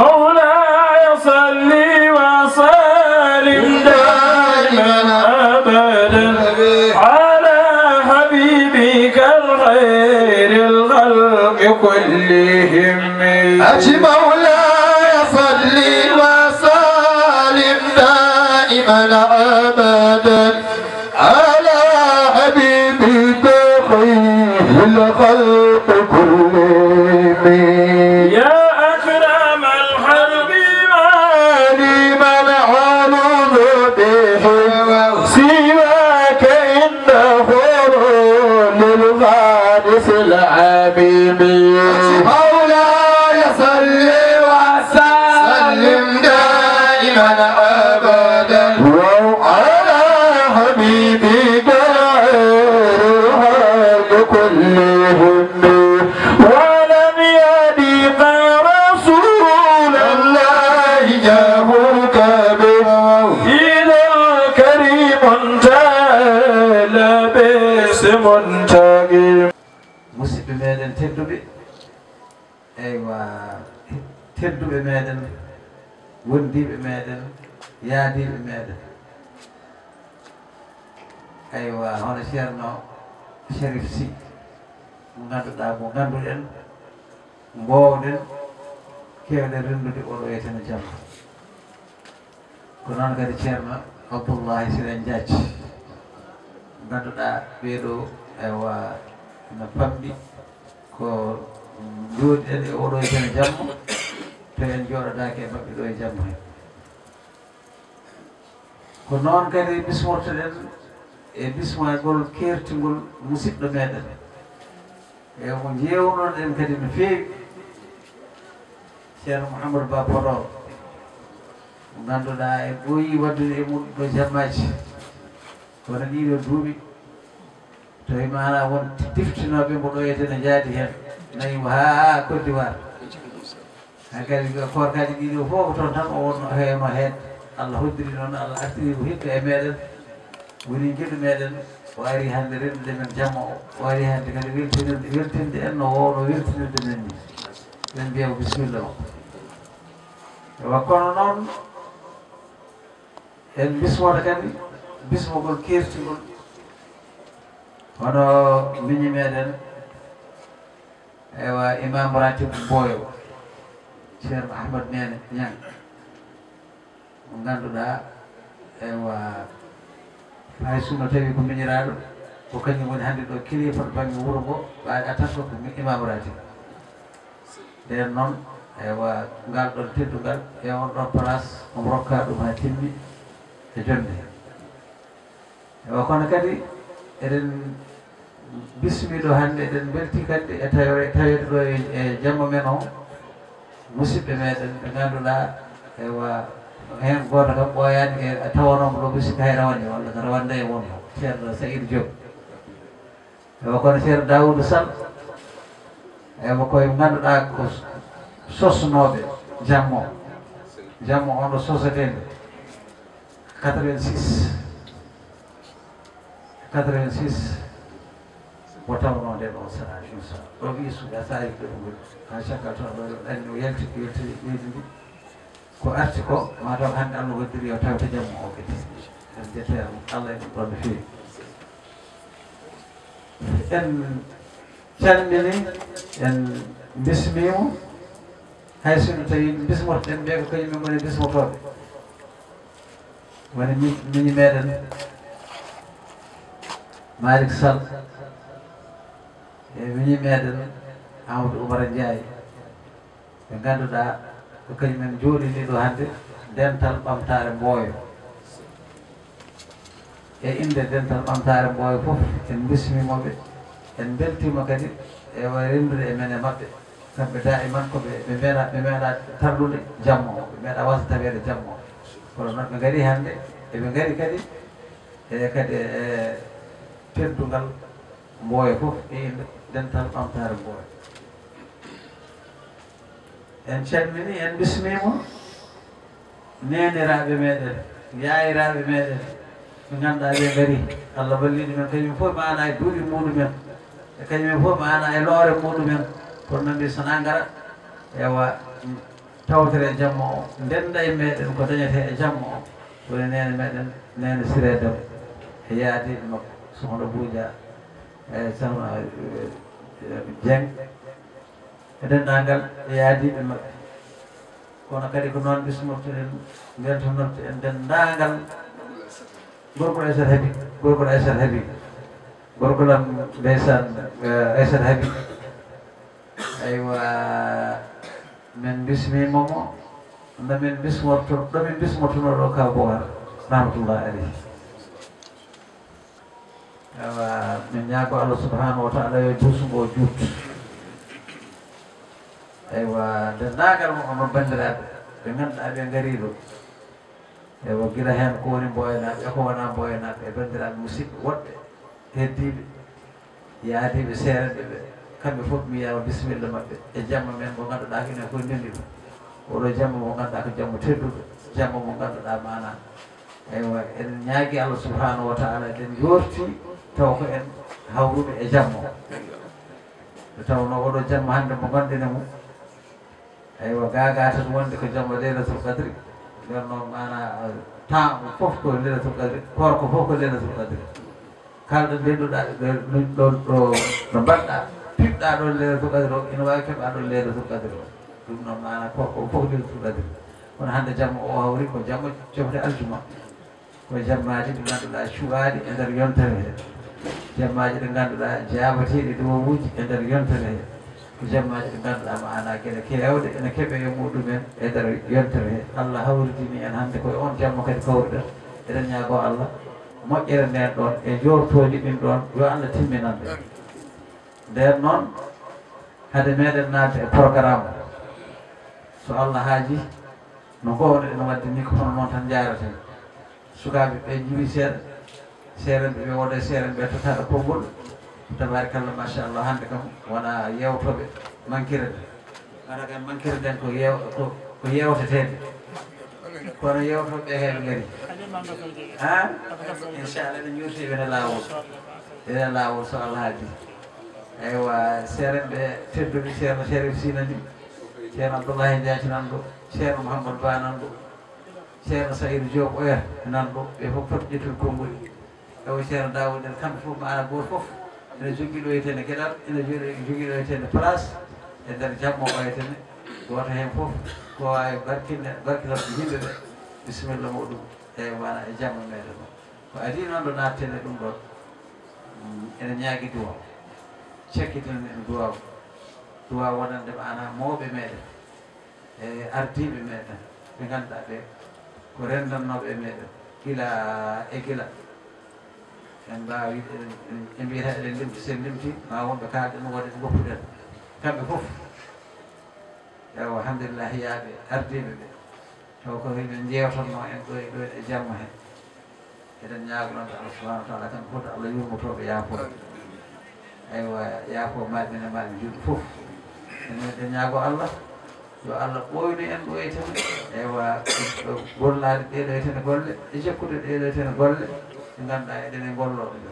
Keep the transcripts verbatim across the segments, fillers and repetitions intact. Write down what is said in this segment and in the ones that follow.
مولاي صل وسلم دائما أبدا على حبيبك الخير الخلق كلهم. أجي مولاي صل وسلم دائما أبدا على حبيبك خير الخلق كلهم. يا أكرم الخلق ما لي من ألوذ به سواك إنه للغالب الحبيب. مولاي صل وسلم دائما أبدا على حبيبك خير الخلق كلهم. ولم يلق رسول الله جاهك به إذا الكريم انتهى باسم منتقم. Musidɓe meɗen tedduɓe, eywa, tedduɓe meɗen, wondiiɓe meɗen, yaadiiɓe meɗen. Eywa, hono Ceerno Sherif Sy, mo ngannduɗaa, mo ngannduɗen, mboowɗen, keewɗen renndude oɗo etene jamma. Ko noon kadi Ceerno Abdullahi Siré Ndiaye, ngannduɗaa ɓee ɗoo, eywa, no pamɗi ko njooɗiɗen e oɗo e jamma, to en njooɗodaaki e maɓɓe ɗo e jamma hee. Ko noon kadi bismortoɗen e bismagol keertingol musiɗɗo meɗen. E mo njeewnoɗen kadi no feewi, Ceerno Mouhamadou Ba Podor, mo ngannduɗaa en ɓooyii waɗdude e muɗum ɗo jammaaji, kono ɗiiɗoo duuɓi, tawi maanaa won tiftinooɓe mbo ɗo etene njaadi heen, nayi mo haa Côte d'Ivoire. Hankadi ko koorkaaji ɗiɗo fof ko toon tan o wonno hewno heen. Allah hoddiri noon, Allah artiri ko hikka e meɗen, woni geɗu meɗen. O ari hannde renndude men jamma o, o ari hannde kadi weltinirde, weltinde en no wowno weltinirde men ni. Men mbiya ko bisimilla makko. Ewa, kono noon en bismoto kadi bismogol keertingol hono miñi meɗen, ewa, imam ratib Mboyo, Ceerno Ahmad Nene Ñang, mo ngannduɗaa, ewa, hay sinno tawi ko miñiraaɗo, ko kañum woni hannde ɗo kilifa to bannge wuro ngo, ɓaaɗe a tan ko mi-, imam ratib. Nden noon, ewa, ngal ɗon teddungal e on ɗon place, omo rokka ɗum haa timmi e jonnde. Ewa, kono kadi eɗen bismi ɗo hannde, eɗen mbelti kadi e tawre-, taweede ɗo e, e jamma men o, musidɓe meɗen ɓe ngannduɗaa, ewa, heen gooto kam ɓooyaani e tawanoomo ɗo, musidɓe hay rawane, walla ko rawande e won, Ceerno Saïd Diop. Ewa, kono Ceerno Daawuda Sall, ewa, koye ngannduɗaa ko sosnooɓe jammo, jammo on ɗo soseteende quatre-vingt-six, quatre-vingt-six, mo tawnoo nden on sara, inchallah. Ɗo ɓii suuɗa saayi ko ɗum woni. Haa caggal toon ɗo ɗo ɗanni o yalti, yalti leydi ndi. Ko arti ko, maa taw hannde Allah hoddiri yo tawte jamma o kadi. En njettoya Allah e ɗum ɗon no feewi. En calmini, en mbismiima, hay sinno tawi bismotoɗen ɓe ko kañum en ngoni bismotooɓe. Woni mi-, miñi meɗen Malick Sall e miñi meɗen Amadou Oumar Ndiaye. Ɓe ngannduɗaa ko kañum en njooɗinii ɗo hannde, dental ɓamtaare Mboyo. E innde dental ɓamtaare Mboyo fof, en mbismiima ɓe, en mbeltiima kadi e wa-, renndude e men e maɓɓe. Kamɓe daa'iman ko ɓe, ɓe meeɗa, ɓe meeɗa tardude jamma o, ɓe meeɗa waasde taweede jamma o. Kono noon ɓe ngarii hannde, eɓe ngari kadi, e kadi e teddungal Mboyo fof e innde dental ɓamtaare Mboyo. En calminii, en mbismiima neeniraaɓe meɗen, yaayiraaɓe meɗen, ɓe ngannduɗaa ɓe ngarii. Allah wallii ɗumen, kañum fof maana e duuɓi muɗumen, e kañum fof maana e loore muɗumen. Kono noon mbi so na ngara, ewa, tawtore e jamma o, ndennda e meeɗen ko dañetee e jamma o, woni neene meeɗen, neene Siree Dem, e yaadiiɓe makko, Sohna Buuja, e Sohna, eh, Jeŋ, e denndaangal e yaadiiɓe maɓɓe. Kono kadi ko noon bismortoɗen, mbeltanorto en denndaangal gorko Aysata Habib, gorko Aysata Habib, gorko lam ndeysaan, eh, Aysata Habib. Aywa, min bismiima mo, no min bismorto, ɗo min bismortonoo ɗo Kaw Bowar, rahmatullah aleyhi. Aywa, min ñaago Allah subhanahu wa taala yo duusu ngo juut. Aywa, denndaangal mo onon banndiraaɓe ɓe ngannduɗaa ɓe ngarii ɗo. Ewa, gila heen ko woni Mboyanaaɓe, e ko wonaa Mboyanaaɓe, e banndiraaɓe musidɓe woɗɓe heddiiɓe, yaadiiɓe seerenɓe ɓe, kamɓe fof mi wiyaama bisimilla maɓɓe e jamma men mo ngannduɗaa ko enen fof ndenndi ɗum. Oɗo jamma mo ngannduɗaa ko jamma tedduɗo, jamma mo ngannduɗaa maanaa. Eywa, eɗen ñaagi Allah subhanahu wa taala, eɗen yoorti taw ko en hawruɓe e jamma o. Nde tawnoo oɗo jamma hannde mo ngonɗen e mum, eywa, gaagaa tan wonde ko jamma Leylatul Qadri. Nden noon, maanaa, temps o fof ko Leylatul Qadri, koor ko fof ko Leylatul Qadri. Kala ɗo ndenduɗaa, ɗo, ɗo, ɗo, ɗo mbaɗɗaa, piɓɗaa ɗoon Leylatul Qadri o, ina waawi keɓaa ɗoon Leylatul Qadri o. Ɗum noon, maanaa, koor ko fof Leylatul Qadri. Kono hannde jamma o hawri ko jamma cofde aljuma. Ko jammaaji ɗi ngannduɗaa cuɓaaɗi e nder yontere he. Jammaaji ɗi ngannduɗaa jaabateeɗi duwawuuji e nder yontere he. Ko jammaaji ɗi ngannduɗaa maanaa geɗe keewɗe ene keɓee e muɗumen e nder yontere he. Allah hawridini en hannde koye oon jamma kadi kawruɗen. Eɗen ñaagoo Allah moƴƴere ndeen ɗoon e joortooji ɗin ɗoon yo Allah timminan ɗe. Ndeen noon, hade meeɗen naatde e programme, so Allah haajii, no ngoowno-ɗen waɗde nii, ko hono noon tan njaaraten. Sukaaɓe ɓe njiwi seeɗa, seerenɓe ɓe wooda e seerenɓe ɓe tottaaɗo konngol. Tabaarikalla, machallah, hannde kam wonaa yeewtooɓe mankirde. Hara kam mankirde ko yeew-, ko, ko yeewteteeɓe. Kono yeewtooɓe ɓe heen ngari. Ha? Inchallah, eɗen njuurti ene laawol. Ene laawol, so Allah haajii. Eywa, seerenɓe tedduɓe, Ceerno Sherif Sinani, Ceerno Abdullahi Jaaci nan ɗo, Ceerno Mouhamadou Ba nan ɗo, Ceerno Saïdou Diop Oya nan ɗo, ɓe fof poti ƴettude konngol. Ewa, Ceerno Daawuda en, kamɓe fof, maanaa gooto fof ene jogii ɗo wiyetee Geɗal, ene jogii, jogii ɗo wiyetee Place, e nder jamma o wiyetee, gooto heen fof ko waawi barkinde, barkinorde yimɓe ɓe, bisimilla muɗum, e maanaa e jamma meeɗen o. Ko adii noon ɗo naateten e ɗum ɗoon, mm, ene ñaagi duwaaw, cakkitinen en duwaaw, duwaaw wonande maanaa mawɓe meeɗen, e ardiiɓe meeɗen, ɓe ngannduɗaa ɓe ko renndannooɓe e meeɗen gila e gila. En mbaawi, eɗen, en, en mbiyata eɗen limti, so en limti, ma wonɓe kaalɗen, wooda ɓe ngoppuɗen. Kamɓe fof, ewa, alhamdulillahi, yaaɓe ardiiɓe ɓe. Taw ko ɓe njeewtannoo en ɗo e ɗo e jamma he. Eɗen ñaagoo noon Allah subhanahu wa taala, kamɓe fof, Allah yurmotoo ɓe, yaafoo ɓe. Eywa, yaafoo maaɓe ne, maaɓe juuɗe fof. Enen eɗen ñaagoo Allah, yo Allah ɓooynu en ɗo e tene. Eywa, gollaade ɗee ɗo e tene golle, e jokkude ɗee ɗo e tene golle, ɗe ngannduɗaa eɗen e ngolloo ɗe ɗo.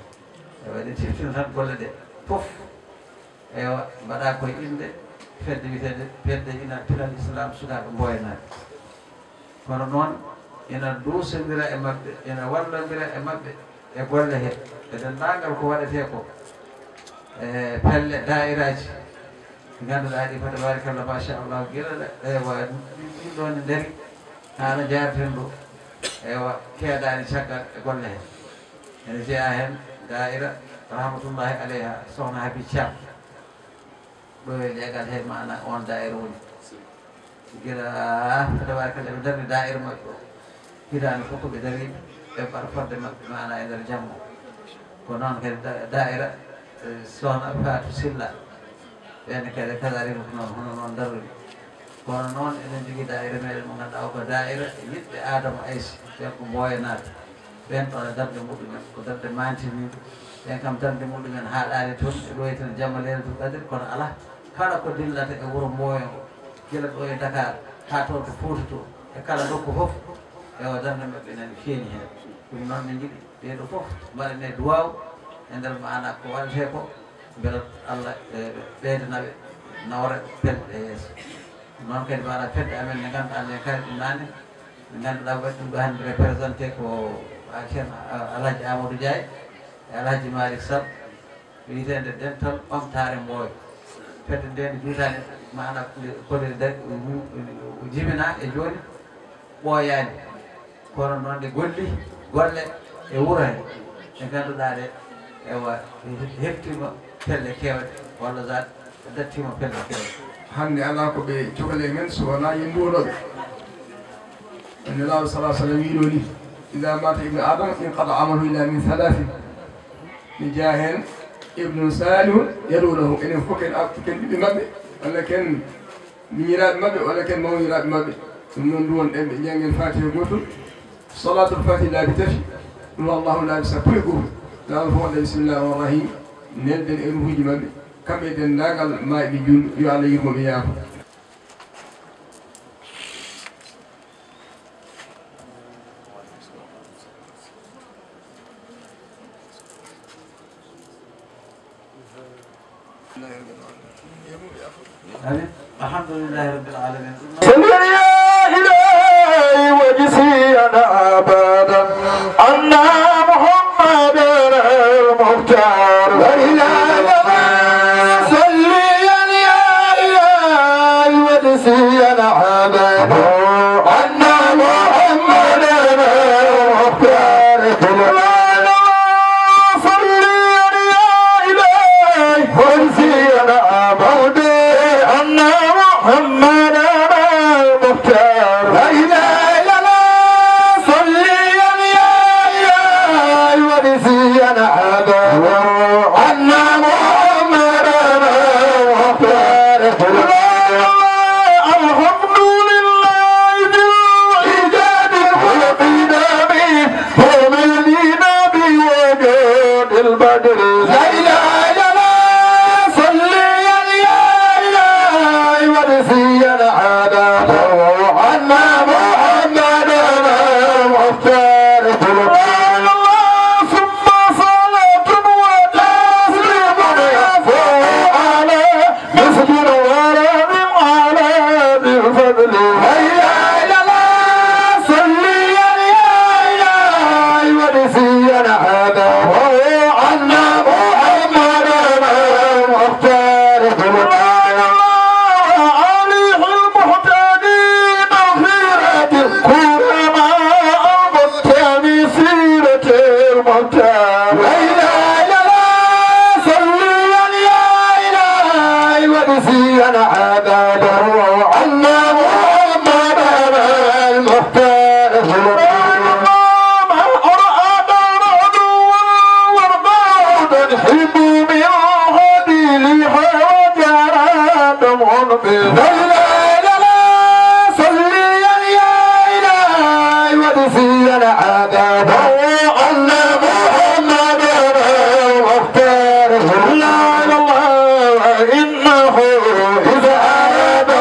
Eywa, eɗen ciftina tan golle ɗe fof. Eywa, mbaɗaa koye innde fedde wiyeteende Fedde ina Pinal Islam Sukaaɓe Mboyanaaɓe. Kono noon, ina duusondira e maɓɓe, ina wallondira e maɓɓe e golle he, e denndaangal ko waɗetee ko, e pelle daa'iraaji ɗi ngannduɗaa ɗi, fa tabaarakallah, machallah, gila ɗe, eywa, ɗin ɗoo ne ndari, haa no njaareten ɗo, eywa, keedaani caggal e golle he. Ene jeyaa heen daa'ira rahmatullahi aleyha, Sohna Habi Thiam. Ɗo e leegal he, maanaa oon daa'ira woni. Gila, tabaarkalla, ɓe darni daa'ira maɓɓe o. Hitaande fof ko ɓe dariiɓe, ɓe mbaɗa fodde maɓɓe, maanaa e nder jamma. Ko noon kadi da-, daa'ira, eh, Sohna Fatou Sylla. Ɓeen kadi kadaalika ko noon, hono noon darori. Kono noon, eɗen njogii daa'ira meeɗen mo ngannduɗaa o ko daa'ira yiɗɓe Aadama Aysi, ɓeen ko Mboyanaaɓe. Ɓeen ɗo e darnde muɗumen, ko darnde maantiniinde. Ɓeen kam darnde muɗumen haaɗaani toon, e ɗo e tan jamma Leylatul Qadri, kono alaa, kala ko dillata e wuro Mboya ngo, gila ɗo e Dakar, haa toon to Fuuta to, e kala nokku fof, e o darnde maɓɓe nani feeñi heen. Ɗum noon, min njiɗi ɓee ɗo fof mbaɗanee duwaaw e nder maanaa ko waɗetee ko, mbela Allah, e, ɓeydana ɓe nawre, pelɗe yeeso. Noon kadi mbaɗa fedde amen nde ngannduɗaa nde kadi ɗum naane, nde ngannduɗaa waɗi ɗum ɗo hannde représenté ko Ceerno Alhaji Amadou Ndiaye e Alhaji Malick Sall, wiyeteende Dental Ɓamtaare Mboyo. Fedde nde nde juutaani maana ko nde jibinaa e jooni ɓooyaani. Kono noon nde golli golle e wuro he, ɗe ngannduɗaa ɗe, ewa, heftima pelle keewɗe, walla zat dattima pelle keewɗe. Hannde alaa ko ɓe cokali e men so wonaa yimɓe wuro ɓe. Nelaaɗo sallallahu alaihi wasallam wiino ni, "Iza mata ibnu Adama inqata amaluhu illa min thalathin." Mi jeyaa heen ibnu salihun yad'u lahu, enen fof ken, ken ɓiɓɓe maɓɓe, walla ken miñiraaɓe maɓɓe, walla ken mawniraaɓe maɓɓe. Ɗum noon, nduwon ɗen ɓe njanngen Faatiha gootol, Salaatul Faatiha laabi tati, Qul huwallahu laabi sappo e go'o. Laawol fof waɗa bismillahir rahmanir rahim. Nelden e ruhuuji maɓɓe, kamɓe e denndaangal maayɓe juulɓe, yo Allah yurmo ɓe, yaafo. آمين. الحمد لله رب العالمين. صل يا إلهي واجزيا أبدا أن محمدا المختار. لا إله إلا الله. صل يا إلهي واجزيا أبدا أن محمدا المختار. صل يا إلهي واجزيا أبدا أن محمدا المختار. لا إله إلا الله. صل يا إلهي واجزيا أبدا أن محمدا المختار. الحمد لله ذي الإيجاد والقدم، هو الذي بوجود البدر. لا إله إلا الله. صل يا إلهي واجزيا أبدا أن محمدا المختار. سبحان الله، ثم صلاة وتسليم يفوح على مسك ورد على ذي الفضل. لا إله إلا الله. صل يا إلهي واجزيا أبدا أن محمدا المختار. سبحان الله، أليح المهتدين الخيرة الكرماء المتهم سيرة المختار. لا إله إلا الله. صل يا إلهي واجزيا أبدا أن محمدا المختار. ما أرعد رعد والبرق تنحب من خديلها وجرى دمع به. لا إله إلا الله. صل يا إلهي واجزيا أبدا أن محمدا المختار. لا إله إلا الله. إنه إذا أراد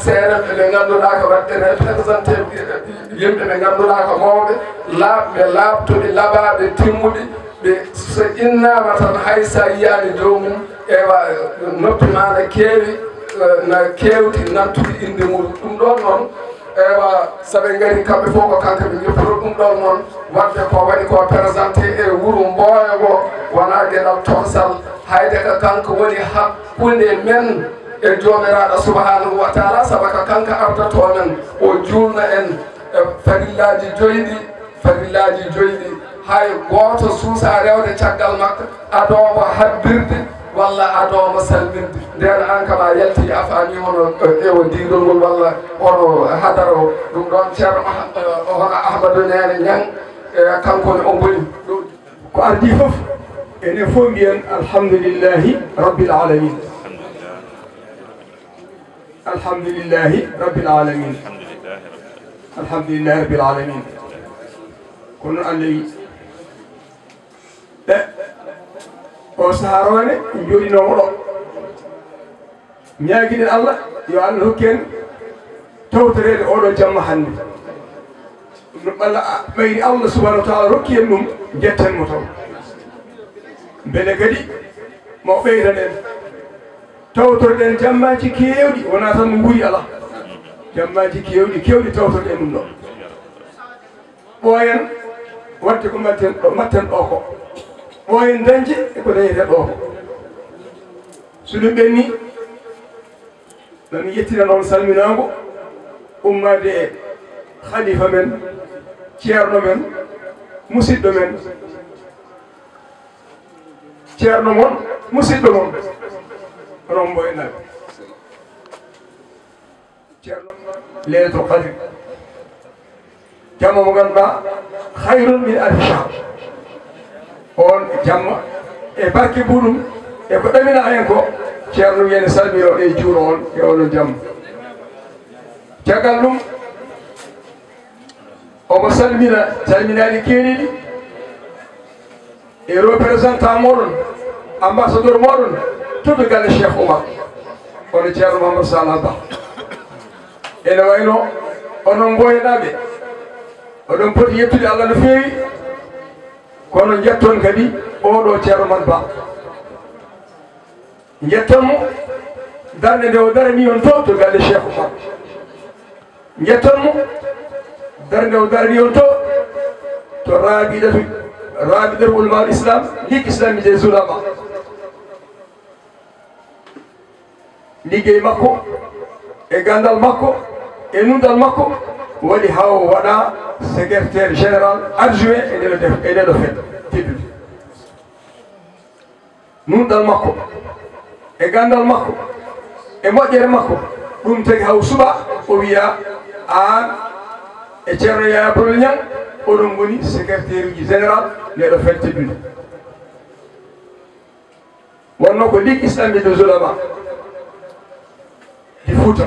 Seeɗa ɓe ngannduɗaa ko waɗde représenté yimɓe ɓe ngannduɗaa ko mawɓe, laaɓɓe, laaɓtuɓe, laɓaaɓe, timmuɓe, ɓe so innaama tan hay so a yiyaani dow mum, ewa, noppi maa na keewi, Eh, na keewti nattude innde mum. Ɗum ɗoon noon, ewa, so ɓe ngarii kamɓe fof ko kanko ɓe njoppotoo. Ɗum ɗoon noon, waɗde ko waɗi ko présenté e wuro Mboya ngo, wonaa geɗal tokosal, hayde ko kanko woni hakkunde men e Joomiraaɗo Subhaanahu wa Taala, sabu ko kanko ardotoo men, o juulna en e farillaaji joyi ɗi, farillaaji joyi ɗi, hay gooto suusaa rewde caggal makko, adoo mo habbirde walla adoo mo salminde. Ndeen aan kam a yaltii, a faamii hono, eh, ewo diidol ngol walla hono hadara o. Ɗum ɗoon Ceerno Mah-, eh, hono Ahmadu Neene Ñaŋ, eh, kanko ne o boni ɗum. Ko ardii fof, enen fof mbiyen alhamdulillahi rabbil alamin. Alhamdulillahi rabbil alamin. Alhamdulillahi rabbil alamin. Kono Allah wi, ɓe, o sahaa rowande, en njooɗinooma ɗo. Ñaagiɗen Allah, yo Allah rokku en tawtoreede oɗo jamma hannde. Ɗum ɗo ɓalla, ɓayri Allah subhanahu wa taala rokki en ɗum, njetten mo taw. Mbele kadi mo ɓeydan en. Tawtorɗen jammaaji keewɗi, wonaa tan no wuuri alaa. Jammaaji keewɗi, keewɗi tawtorɗen ɗum ɗo. Ɓooyen waɗde ko mbaɗten ɗo, mbaɗten ɗo ko. Ɓooyen dañde e ko dañetee ɗo ko. So ɗum ɓenni, ɗum yettina noon salminaango ummaade e khalifa men, ceerno men, musidɗo men, ceerno mon, musidɗo mon, onon Mboye naaɓe. Ceerno, Laylatul Qadr, jamma mo ngannduɗaa, khayrun min alfi shahr. On jamma e barke muɗum e ko ɗaminaa heen ko, Ceerno wi ene salmino e juuro on e onon jamma. Caggal ɗum, omo salmina salminaaji keeriiɗi e représentant moɗon, ambassadeur moɗon, to to galle Cheikh Oumar, hono Ceerno Mamadou Salah Ba. Ene wayno onon Mboyenaaɓe, oɗon poti yettude Allah no feewi, kono njetton kadi oɗo Ceerno Mamadou Ba. Njetton mo darnde nde o darani on to, to galle Cheikh Oumar. Njetton mo darnde o darani on to, to Rabidatu, Rabidatu Ulama Islam, Ligue Islamique des Ulama. Liggey makko e ganndal makko e nunɗal makko waɗi haa o waɗa secrétaire général adjoint e ndeɗo def-, e ndeɗo fedde teddude. Nunɗal makko e ganndal makko e moƴƴere makko, ɗum tagi haw suɓa o wiya aan e Ceerno Yaya Bolol Ñaŋ oɗon ngoni secrétaire uji général ndeɗo fedde teddude. Wonno ko Ligue Islamique des Oulémas du Fouta.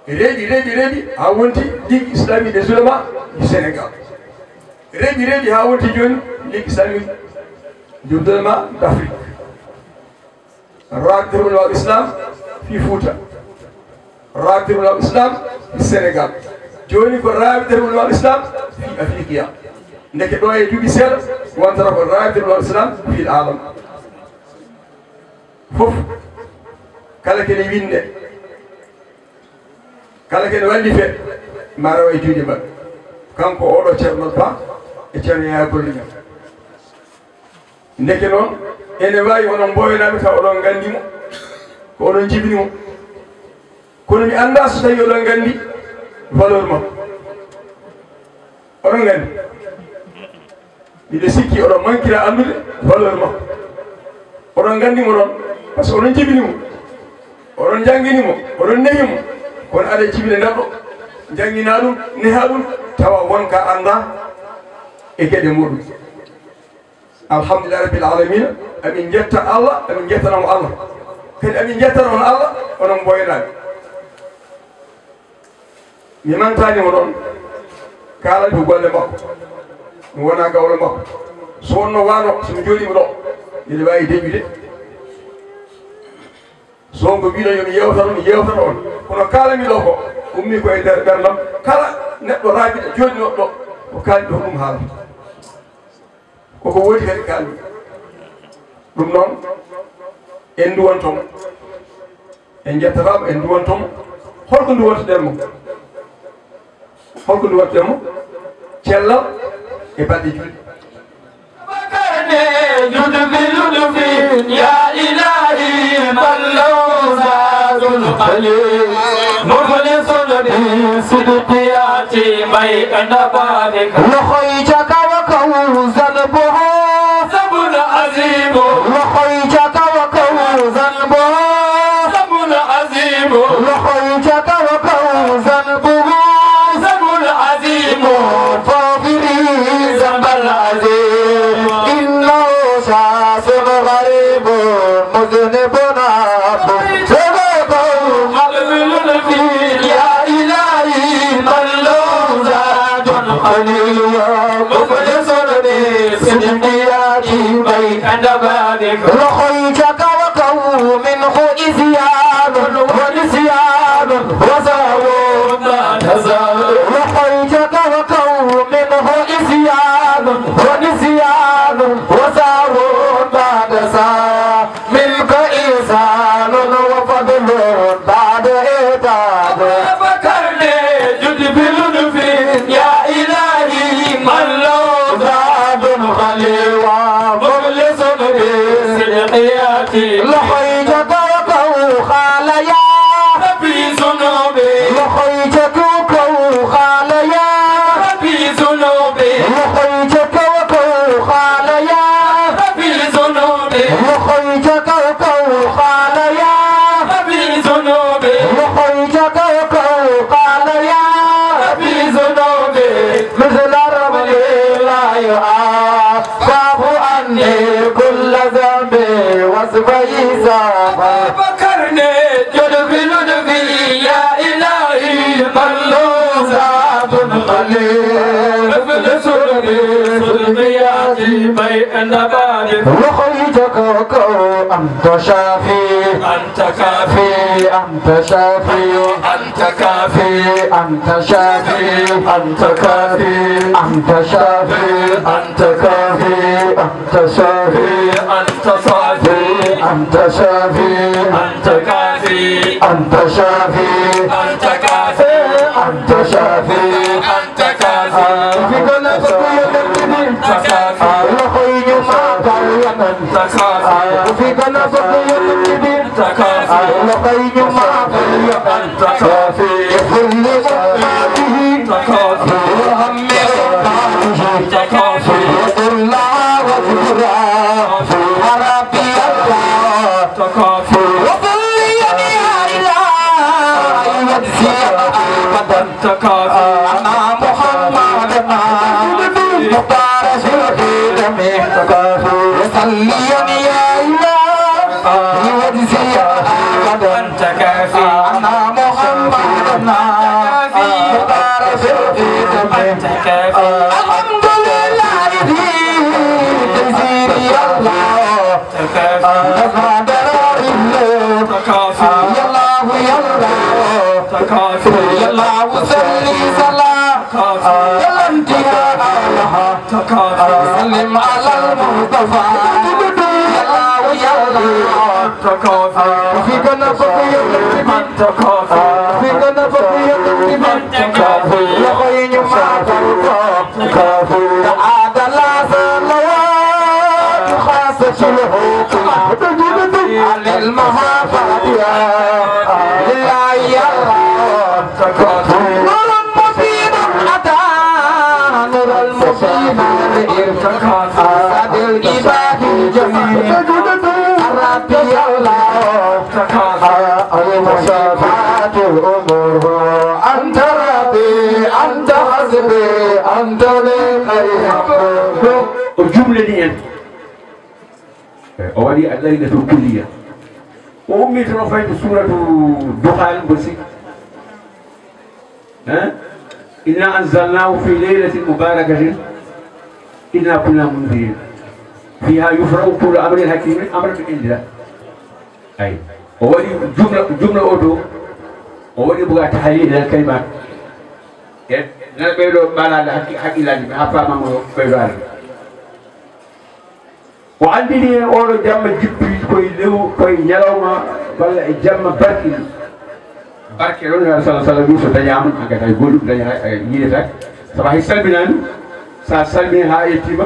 Reeɗi, reeɗi, reeɗi, haa wonti Ligue Islamique des Oulémas du Sénégal. Reeɗi, reeɗi, haa wonti jooni Ligue Islamique des Oulémas d'Afrique. Rabita Ulama Islam fii Fouta. Rabita Ulama Islam fii Sénégal. Jooni ko Rabita Ulama Islam fii Afriqiya. Ndeke ɗo e duuɓi seeɗa, wontata ko Rabita Ulama Islam fii alam. Fof, kala kene winnde, kala kene wallife, ma rewa e juuɗe maɓɓe. Kanko oɗo Ceerno Ba e Ceerno Yaya Bollo Ñaŋ. Ndeke noon, ene waawi onon Mboyenaaɓe taw oɗon nganndi mo, ko oɗon njibini mo. Kono mi anndaa so tawii oɗon nganndi valeur makko. Oɗon nganndi? Miɗo sikki oɗon mankira anndude valeur makko. Oɗon nganndi mo noon, par ce que oɗon njibini mo. Oɗon njanngini mo, oɗon nehi mo. Kono aɗa jibina neɗɗo, njannginaa ɗum, nehaa ɗum, tawa won ka anndaa e geɗe muɗum. Alhamdulillahi rabbil alamina, amin njetta Allah, amin njettana mo Allah. Kadi amin njettana on Allah, onon Mboyenaaɓe. Mi mantaani mo ɗoon, kaalani ko golle makko. Mi wonaa gawlo makko. So wonno waano, so mi jooɗiima ɗo, miɗo waawi deƴƴude. So on ko mbiɗo yo mi yeewtan, mi yeewtan on. Kono kaalami ɗo ko, ummii ko e nder ɓerndam. Kala neɗɗo raabiɗo jooɗinooɗo ɗo, ko kaalmi ɗo ɗum haalata. Koko woodi kadi kaalmi. Ɗum noon, en nduwanto mo. En njettataamo, en nduwantomo. Holko nduwantoɗen mo? Holko nduwantoɗen mo? Cellal e balɗe julɗe. جد بلطف يا إلهي من له زاد قليل مخلص بالصدق يأتي بيت بابك. Loxo yi ca kaw a kaw, zanbuhu. Sabun azimu. Loxo yi ca kaw a kaw, zanbuhu. Sabun azimu. Loxo yi ca kaw a kaw, zanbuhu. Sabun azimu. فاغفر لي ذنب العظيم إنه شخص غريب مذنب عبد. يا إلهي من له زاد قليل مخلص بالصدق يأتي بيت بابك. Loxo yi ca kaw a kaw, منه إصيان ونسيان وسهو. Loxo yi ca kaw a kaw, منه إصيان ونسيان وسهو بعد سهو. منك إحسان وفضل بعد إعطاء. أبا بكر جد بلطف يا إلهي من له زاد قليل مخلص بالصدق يأتي. Loxo yi ca kaw a kaw, قال يا ربي ذنوبي. Loxo yi ca kaw a kaw, قال يا ربي ذنوبي. Loxo yi ca kaw a kaw, قال يا ربي ذنوبي. Loxo yi ca kaw a kaw, قال يا ربي ذنوبي. Loxo yi ca kaw a kaw, قال يا ربي ذنوبي. مثل الرمل لا يعاقب عني كل ذنب وصف حساب. Babacar ne jod bi lutfi ya ilahi man lahu zad qalil. Iblis bi sulbiyati bay inda babi. Loxo yi ca kaw a kaw, أنت شافي أنت كافي أنت شافي أنت كافي أنت شافي أنت كافي أنت شافي أنت كافي أنت شافي أنت صافي أنت شافي أنت كافي أنت شافي أنت كافي أنت شافي أنت كافي. Fi gën a bëgg Yonent bi. Loxo yi ñu màggal Yonent. Fi gën a bëgg Yonent bi. Loxo yi ñu màggal Yonent. Fi kulli ummatihi. Muhammadin. Fi dulla wa kubra. Rabbi Allah. وصليا يا إلهي واجزيا أبدا أنا محمدنا مختار سيدنا وصليا يا إلهي واجزيا أبدا أنا محمدنا مختار سيدنا الحمد لله في تيسير يا الله. تكافي. آه، ما درى إلا تكافي. آه، يا الله، يا الله. تكافي. يا الله، صل سلام. تكافي. آه، يا الله، يا الله. تكافي. آه، سلم على المصطفى. يا الله، يا الله. تكافي. آه، في قلبك يا ربي. تكافي. آه، في قلبك يا ربي. تكافي. لخير ما تكافي. تعادل صلوات خاصة الحكمة عن المحافظة لله يرى. نور مبين أتى، نور المبين ارتقى. سعد العباد جميعا. ربي الله. المشافات الأمور. أنت ربي، أنت حسبي، أنت لي خير. O jumlani en. O waɗi alɗariga to kulliya. O ummi to fayde suratu Duhan mbo si. Hein? إنا أنزلناه في ليلة مباركة إنا كنا منذرين فيها يفرق كل أمر حكيم أمرا من عندنا. Ay, o waɗi jumla, jumla o dow, o waɗi buga tahlil e kalimat. E nana ɓeyɗo ɓalaade haqqi-, haqqillaaji ɓe haa faamama o ɓeyɗo Allah. O anndini en oɗo jamma jippi ko Lew koye ñalawma walla e jamma barke ɗum. Barke ɗon, Nulaaɗo sallallahu alaihi wasallam, so dañaama, hankadi hay goɗɗum dañata, eh, yiɗata. Sabu hay salminaani, sa salmini haa yettiima,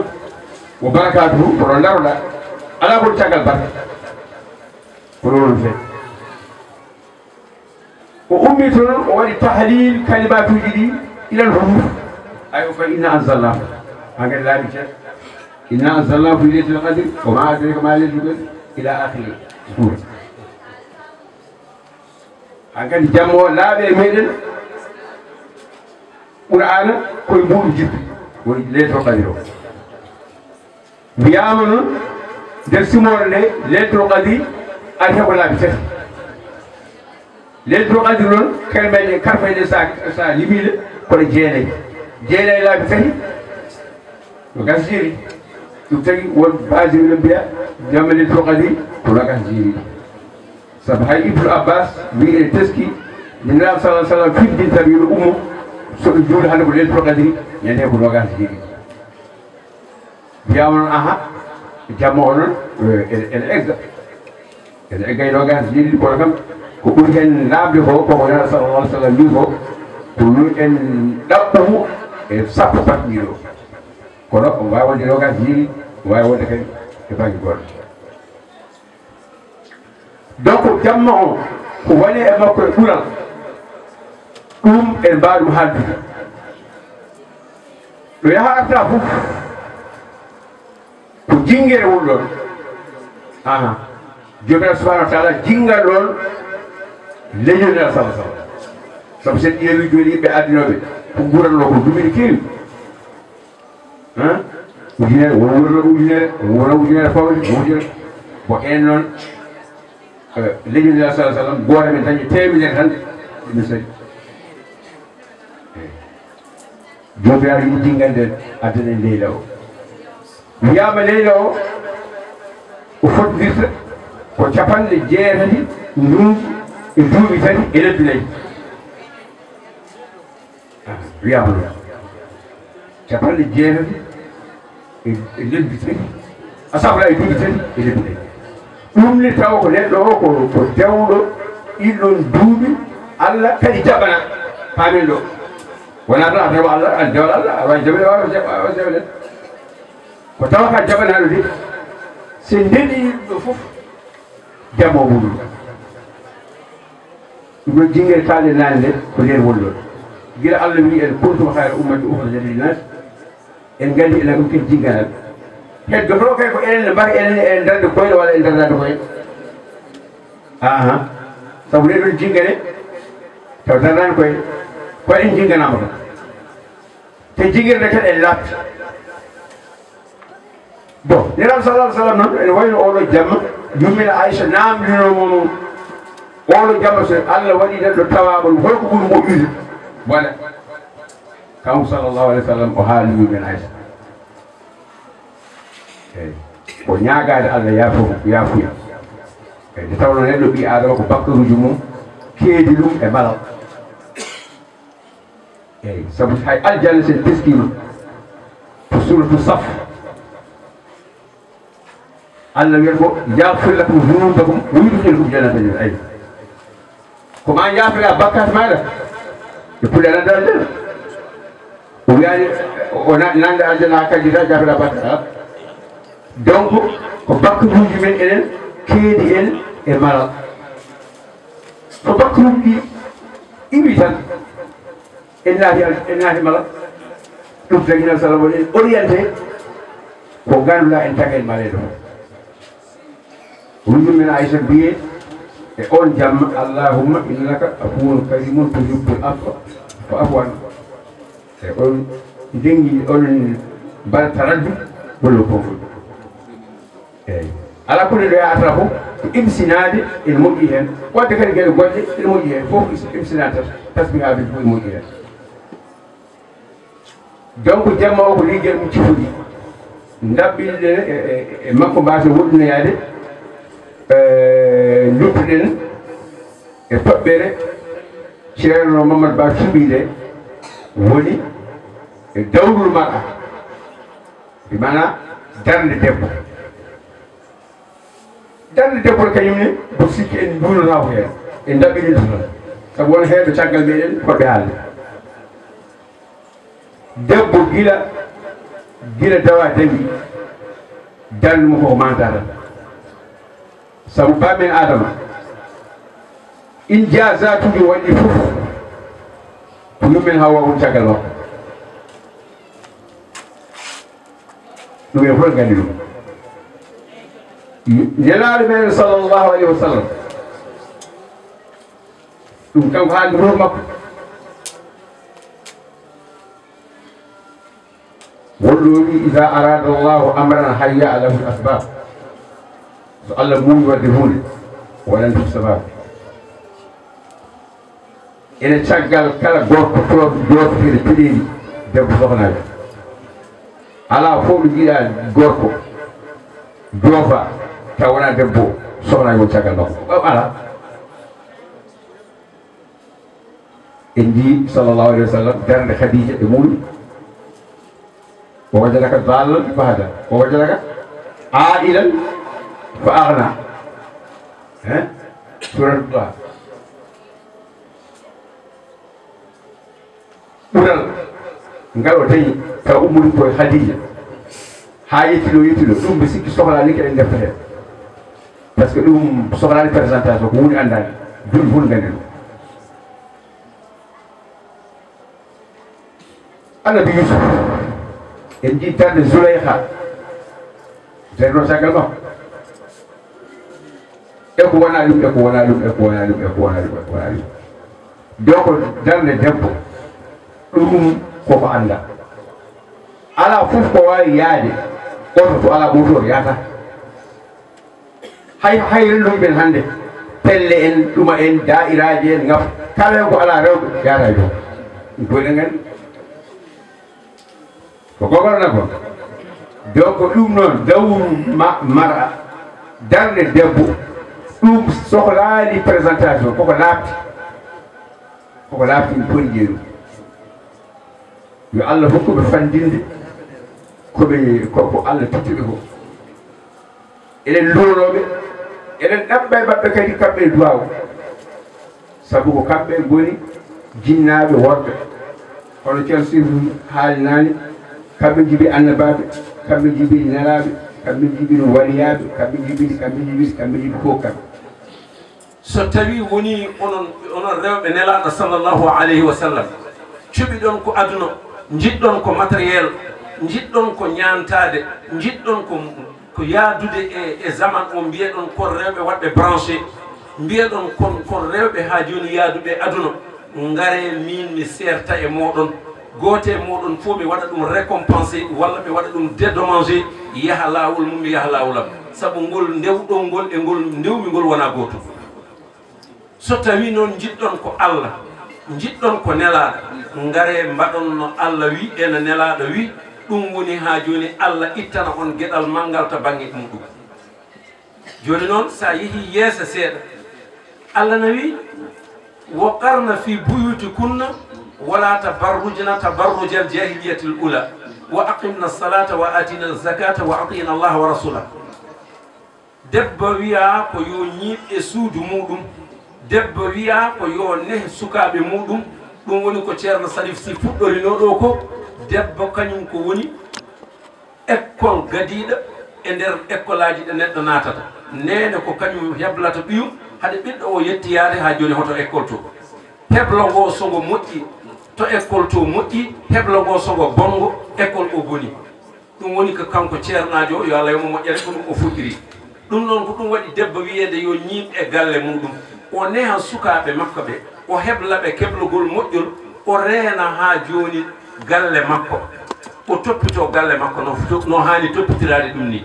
wo barakaatu ko ɗon ndaroɗaa. Alaa ko caggal barke. Ko ɗon woni feere. O ummi toon, o waɗi tahlil kalimatuuji ɗi ilal huruf. Ay, o fayi, "Inna anzalnahu." Hankadi laaɓi tati. "Inna anzalnahu fi laylatil qadri, wa ma adraka ma laylatul qadri," ila akhiri sura. Hankadi jamma o laaɓi e meɗen. Qur'aana koye muɗum jippi, woni laylatul qadri o. Wiyaama noon, nder simoore nde, Leylatul Qadri ari ko laabi tati. Leylatul Qadri noon, kalmel e karfayɗe, sa, sa limii ɗe, ko ɗe jeenayi. Jeenayi laabi tati, no gasa jeeɗiɗi. Ɗum tagi won baaji men mbiya, jamma Leylatul Qadri, ko no gasa jeeɗiɗi. Sabu hay Ibnu Abbas wiyi ene teski, nde Nulaaɗo sallallahu alaihi wasallam fiddinta wiide ummo, so ɓe juuli hannde ko Leylatul Qadri, ñande ko noogaas e jeeɗiɗi. Wiyaama noon, aha, jamma o noon, eh, ene, ene egga. Ene egga e noogaas e jeeɗiɗi, kono kam, ko ɓuri heen laaɓde ko, ko ko Nulaaɗo sallallahu alaihi wasallam wiyi ko, ko yo en ɗaɓɓu e sappo battiiɗo. Kono o waawi wonde noogaas e jeeɗiɗi, o waawi wonde kadi e bannge goɗɗo. Donc, jamma o, ko woni e makko e ɓural, ɗum en mbaawa ɗum haaldude. Ɗo yaha arta fof, ko jinngere woni ɗon. Aha. Joomiraaɗo subhanahu wa taala jinngal ɗon leñol Nulaaɗo sallallahu alaihi wasallam. Sabu sen ƴeewi jooni yimɓe adinooɓe, ko nguuranoo ko duuɓi ɗi keewi. Hein? Ujunere, won wurno ujunere, won wurno ujunere fawde, won ujunere. Bon, en noon, eh, leñol Nulaaɗo sallallahu alaihi wasallam, gooto men dañi teemedere tan, ɗum sali. Eh. Joomiraaɗo yiɗi jinngande addana en leyla o. Wiyaama leyla o, o fotndirta ko capanɗe jeetati nduuɓi e duuɓi tati e lebbi nayi. Wiyaama noon. Capanɗe jeetati e, e lebbi tati, astafurlah, e duuɓi tati e lebbi nayi. Ɗum ne tawa ko neɗɗo o ko, ko dewɗo ɗin ɗon duuɓi, Allah kadi jaɓana. Paamen ɗo. Wonaa tan a dewa Allah, a dewal Allah, a wawi jaɓde, a wawi jaɓ-, a wawi jaɓde. Ko tawa ka jaɓanaaɗo de, so ndeɗi ɗo fof, jamo muɗum. Ɗum ɗo jinngere kaalɗe naane nde, ko nder wonɗon. Gila Allah wiyi en, "Kuntum khayra ummatin ukhrijat linnas." En nganndi enen ɗum kadi jinnganaɓe. Heddoto kay ko enen ne mbari enen, en darde koyɗe walla en dardaade koyɗe. Aha. Sabu nde ɗon jinngere, taw dardaani koyɗe. Ko en jinnganaama ko. Te jinngirde kadi en laaɓti. Bon, Nelaaɗo sallallahu alaihi wasallam noon, ene wayno oɗo jamma, yummina Aisha naamndinoo mo noon. Oɗo jamma, so Allah waɗi neɗɗo tawaama ɗum, holko ɓuri moƴƴude? Wala. Kanko sallallahu alaihi wasallam o haali yummina Aisha. Eyi. Ko ñaagaade Allah yaafo-, yaafuya. Eyi, nde tawnoo neɗɗo ɓii Aadama ko bakkaruuji mum keedi ɗum e malal. Eyi, sabu hay aljanna sen teskiima, ko suuratu Saf. Allah wiyata ko, "Yaghfir lakum dhunubakum wa yudkhilkum jannatin." Ayi. Ko ma yaafira bakkaat maaɗa. E puɗɗa nande aljanna. O wiyaani, o na-, nande aljanna haa kadi ta yaafira bakkaat. Donc, ko bakkaruuji men enen, keedi en e malal. Ko bakkaruuji ɗi iwi tan. En naati, en naati mala. Ɗum tagi nan sala woni orienté ko ngannduɗaa en tagen maleɗo. Ɗum min Aisha mbiye e on jamma, "Allahumma innaka afuwun karimun tuhibbul afwa fa'fu anna." E on ndengi, on mbaɗa taraddu walla konngol. Eyi. Ala kulli ɗo yahata fof ko imsinaade ene moƴƴi heen. Waɗde kadi geɗe goɗɗe ene moƴƴi heen. Fof imsinaade tan, tasbiha ɓe fof ene moƴƴi heen. Donc, jamma o ko liggey mum cifuɗi. Ndaɓɓiɗen e, e, e makko mbaasen woɗɗinoyaade, e, nduttuɗen e toɓɓere Ceerno Mamadou Ba suɓiinde woni e dawrul mar'a. Bi maana darnde debbo. Darnde debbo kañum ne, mboɗo sikki en nduunanaa ko heen, en ndaɓɓiɗinta tan. Sabu won heewɓe caggal meɗen ko ɓe haalde. Debbo gila, gila dawa dañi, darnde mum koko manta tan. Sabu baamen Adama, injazatuuji waɗi fof, ko yummen Hawa woni caggal makko. Ɗum en fof nganndi ɗum. Nelaaɗo meɗen sallallahu alayhi wa sallam, ɗum kanko haaldi ruuhu makko. Wonɗo wi: "Iza arada Allahu amran hayya lahu asbab." So Allah muuyi waɗde huunde, waɗan ɗum sababu. Ene caggal kala gorko to-, joofoteeɗo peɗeeli debbo sohlaajo. Alaa fof ɗo jiiɗa gorko joofa taw wonaa debbo sohlaajo won caggal makko. Ɗo alaa. En njii sallallahu alayhi wa sallam darnde Khadija e muuɗum. "Wa wajadaka dallan fa hada, wa wajadaka ailan fa aghna." Hein? Surat Taha. Ɓural ngal o dañi ka ummori koye Khadija. Haa yetti ɗo, yetti ɗo. Ɗum mbi sikki sohlaani ko en defta heen. Par ce que ɗum sohlaani présentation, ko woni anndaani. Duɗi fof nganndi ɗum. Annabi Yusuf, en njii darnde Zuleyha, darnoo caggal makko. E ko wonaa ɗum, e ko wonaa ɗum, e ko wonaa ɗum, e ko wonaa ɗum, e ko wonaa ɗum. Donc, darnde debbo, ɗum koko anndaa. Alaa fof ko waawi yahde, oto to alaa ɓooto yahata. Hay, hay renndumi ɓen hannde, pelle en, ɗuma en, daa'iraaji en, ngaf, kala ko alaa rewɓe, yahata e dow. Ɗum ko eɗen nganndi. Ko gogol na ko. Donc, ɗum noon, dawru ma-, mara, darnde debbo, ɗum sohlaali présentation, koko laaɓti. Koko laaɓti, mi foti jeeɗum. Yo Allah hokku ɓe fanndinde ko ɓe, ko, ko Allah tottuɓe ko. Eɗen nduwanoo ɓe, eɗen ɗaɓɓa e maɓɓe kadi kamɓe e duwaaw. Sabu ko kamɓe ngoni jinnaaɓe worɓe. Hono Ceerno Sifu haali naane, kamɓe njibini annabaaɓe, kamɓe njibini nelaaɓe, kamɓe njibini waliyaaɓe, kamɓe njibini, kamɓe njibini, kamɓe njibini fof kamɓe. So tawii wonii onon, onon rewɓe Nelaaɗo sallallahu alayhi wa sallam, cuɓiɗon ko aduna, njiɗɗon ko matériel, njiɗɗon ko ñaantaade, njiɗɗon ko, ko yaadude e, e zaman o, mbiyeɗon kon rewɓe waɗɓe branché, mbiyeɗon kon, kon rewɓe haa jooni yaaduɓe aduna, ngaree miin mi seerta e mooɗon. Gooto e mooɗon fof mi waɗa ɗum récompensé walla mi waɗa ɗum dédommagé, yaha laawol mum, mi yaha laawol am. Sabu ngol ndewɗon ngol e ngol ndewmi ngol wonaa gootum. So tawii noon njiɗɗon ko Allah, njiɗɗon ko Nelaaɗo, ngaree mbaɗon no Allah wi e no Nelaaɗo wi, ɗum woni haa jooni Allah ittana on geɗal manngal to bannge muɗum. Jooni noon, so a yehii yeeso seeɗa, Allah na wi: "Wa qarna fi buyutikunna, wala tabarrujna tabarrujal jahiliyatil ula, wa aqimna salata wa atina zakata wa atina Allah wa rasula." Debbo wiyaa ko yo ñiiɓ e suudu muɗum. Debbo wiyaa ko yo neh sukaaɓe muɗum. Ɗum woni ko Ceerno Sarif Sy fuɗɗorinoo ɗo ko. Debbo kañum ko woni école gadiiɗo e nder école aji ɗo neɗɗo naatata. Neene ko kañum heblata ɓiyum, hade ɓiɗɗo o yetti yaade haa jooni hoto école to. Heblo ngo so ngo moƴƴi, to école to moƴƴi, heblo ngo so ngo bonngo, école o boni. Ɗum woni ko kanko ceernaajo o, yo Allah yoɓ mo moƴƴere, ko ɗum o fuɗɗiri. Ɗum noon ko ɗum waɗi debbo wiyeede yo ñiiɓ e galle muɗum, o neha sukaaɓe makko ɓe, o hebla ɓe keblugol moƴƴol, o reena haa jooni galle makko, o toppitoo galle makko no fo-, no haani toppitiraade ɗum nii.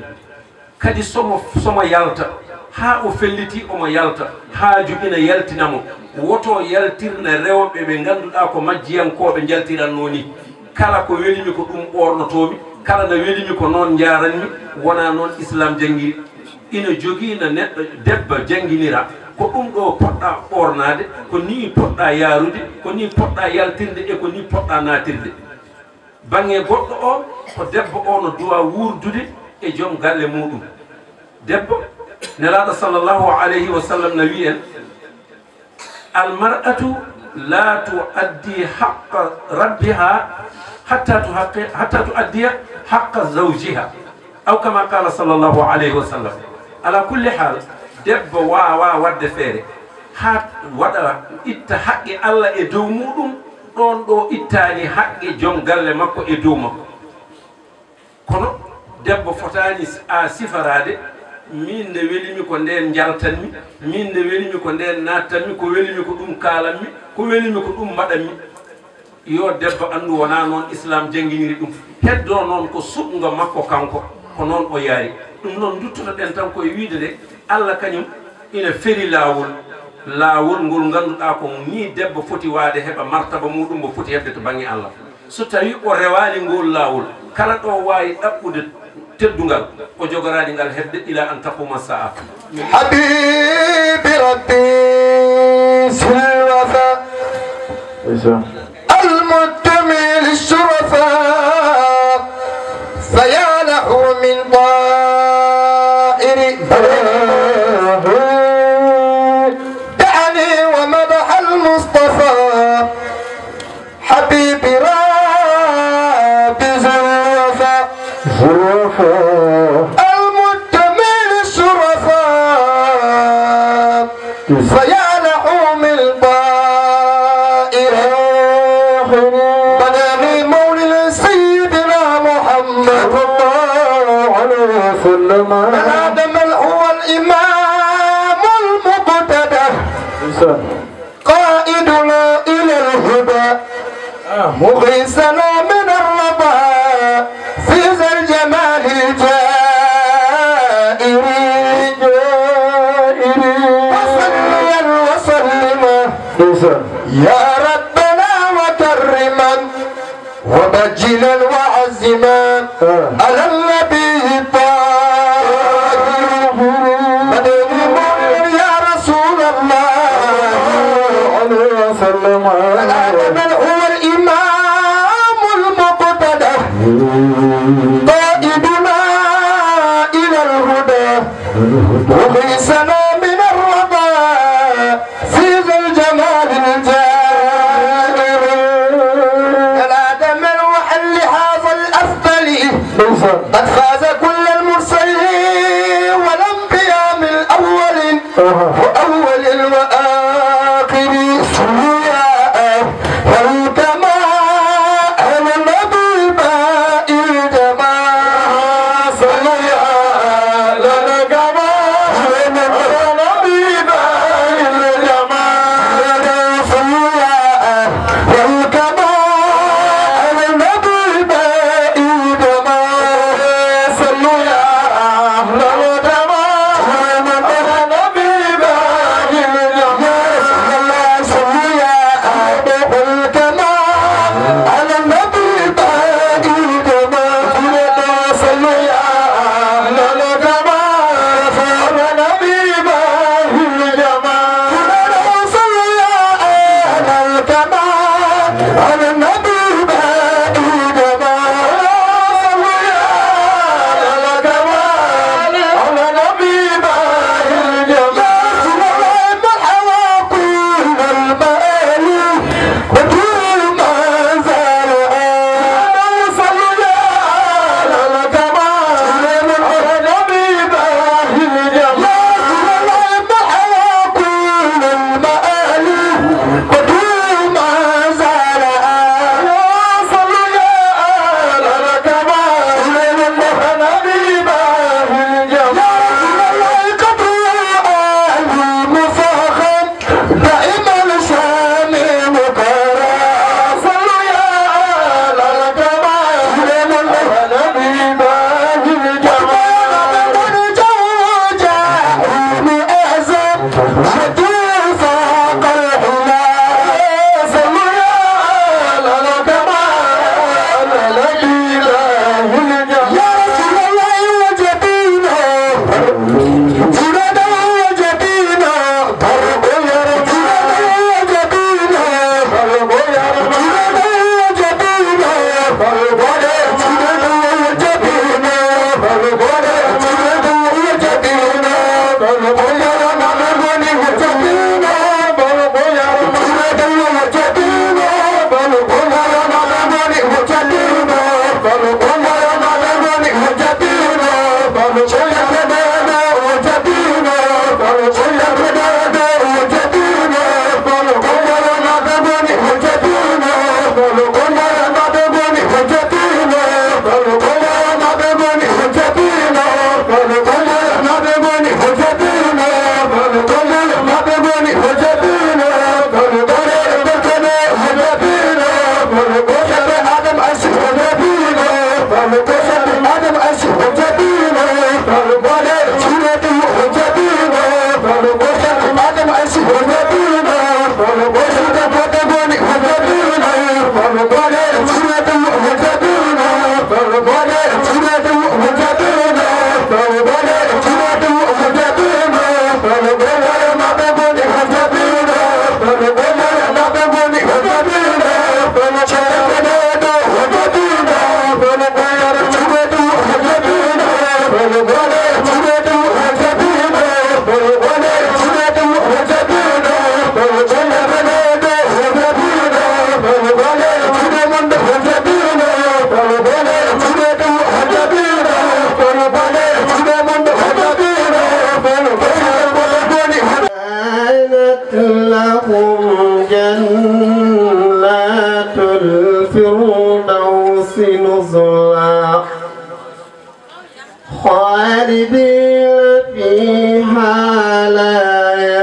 Kadi so mo, so mo yalta, haa o felliti omo yalta, haaju ina yaltina mo, woto yaltirne rewɓe ɓe ngannduɗaa ko majjiyankooɓe njaltirannoo nii. Kala ko weli mi ko ɗum ɓoornotoo mi, kala na weli mi ko noon njaaran mi, wonaa noon Islaam janngiri. Ina jogii no neɗɗo debbo jannginira, ko ɗum ɗo poɗɗaa ɓoornaade, ko nii poɗɗaa yaarude, ko nii poɗɗaa yaltirde e ko nii poɗɗaa naatirde. Bannge goɗɗo o, ko debbo o no duwaa wuurdude e joom galle muɗum. Debbo, Nelaaɗo sallallahu alayhi wa sallam na wi'en, "Almar'atu la tu'addi haqqa rabbiha hatta tuhaqqi-, hatta tu'addiya haqqa zawjiha." Aw kama qala sallallahu alayhi wa sallam. Ala kulli hal, debbo waawa wadde feere haa waɗa, itta haqqe Allah e dow muɗum, ɗon ɗo ittaani haqqe joom galle makko e dow makko. Kono debbo fotaani a sifaraade, "Miin nde welimi ko ndeen njaltanmi, miin nde welimi ko ndeen naattanmi, ko welimi ko ɗum kaalanmi, ko welimi ko ɗum mbaɗanmi." Yo debbo anndu wonaa noon Islaam jannginiri ɗum. Heddoo noon ko suɓngo makko kanko, ko noon o yaari. Ɗum noon, nduttoto-ɗen tan koye wiide nde Allah kañum ina feri laawol, laawol ngol ngannduɗaa ko nii debbo foti waade heɓa martaba muɗum mbo foti heɓde to bannge Allah. So tawii o rewaali ngool laawol, kala ɗo waawi ɗaɓɓude teddungal, o jogoraali ngal heɓde ila an taquma sa'a. حبيب ربي ذو الوفا. المنتمي للشرفاء، فيا له من طائر دعني ومدح المصطفى. حبيب ربي ذو الوفا، ذو الوفا. المنتمي للشرفاء، فيا له من طائر. بدا لي مولد سيدنا محمد صلى الله عليه وسلم. من آدم هو الإمام المقتدى. قائدنا إلى الهدى، مغيثنا من الرضا، في ذا الجمال الجائر. وصليا وسلما يا ربنا وكرما، وبجلا وعزما، آه، على النبي الطاهر. مدني مؤمن يا رسول الله. عليه وسلم. من هو الإمام المقتدى، قائدنا إلى الهدى، مغيثنا من الرضا، في ذا الجمال الجائر. فلا تمل وحل هذا الأفضل. قد فاز كل المرسلين والأنبياء من أول وأول وآخر. صلوا يا أهل الكمال على النبي باقي الجمال. صلوا يا أهل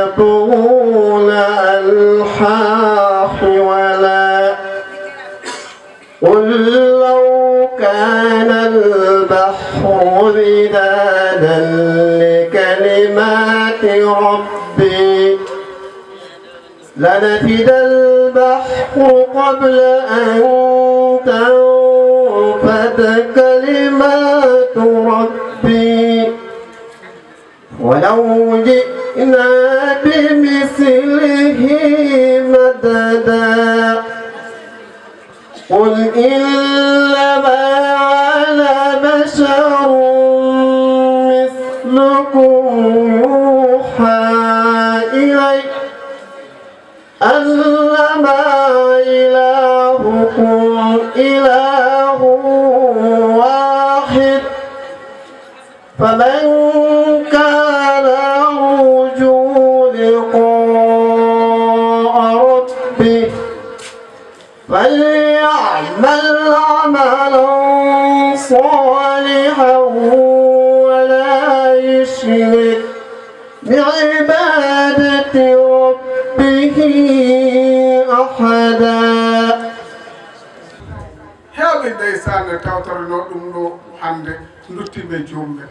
يبغون ألحاحولا. قل لو كان البحر مدادا لكلمات ربي لنفد البحر قبل أن تنفد كلمات ربي ولو جئنا بمثله مددا. قل إنما أنا بشر مثلكم يوحى إلي أنما إلهكم إله واحد فمن كان يرجو لقاء ربه فليعمل عملا صالحا ولا يشرك بعبادة ربه أحدا. Heewɓe ndeysaan tawtoronoo ɗum ɗo hannde, nduttiiɓe e joomum en.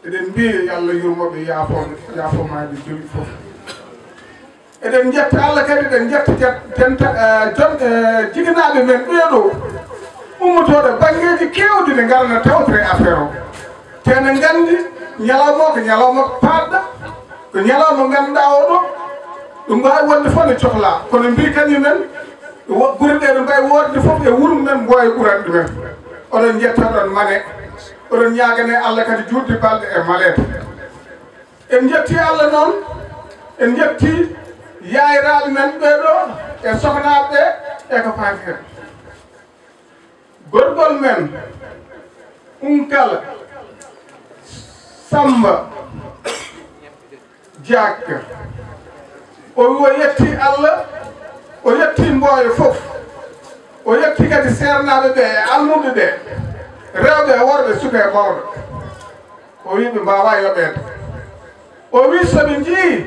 Eɗen mbiya yo Allah yurmo ɓe, yaafoo ɓe, yaafoo maayɓe joli fof. Eɗen njetta Allah kadi, eɗen njetta jet-, jenta, eh, jon-, eh, jiginaaɓe men ɓee ɗoo, ummotooɓe banngeeji keewɗi, ɓe ngarana tawtore affaire o. Te eɗen nganndi ñalawma o ko ñalawma paaɗɗo, ko ñalawma ngannduɗaa oo ɗoo, ɗum mbaawi wonde fof ne cohlaa. Kono mbii kañum en, wo-, gure ɗee no mbaawi woorde fof e wuro men Mboye ɓurat ɗumen. Oɗon njetta, oɗon mane, oɗon ñaagane Allah kadi juutde balɗe e maleede. En njetti Allah noon, en njetti yaayiraaɓe men ɓee ɗoo e sohnaaɓe ɓee e ko faati heen. Gorgol men Unkala Samba Diack, o wi o yetti Allah, o yetti Mboye fof, o yetti kadi seernaaɓe ɓee e almuɓɓe ɓee, rewɓe e worɓe, suka e mawɗo. O wi ɓe mbaawaa yoɓeede. O wi so ɓe njiyii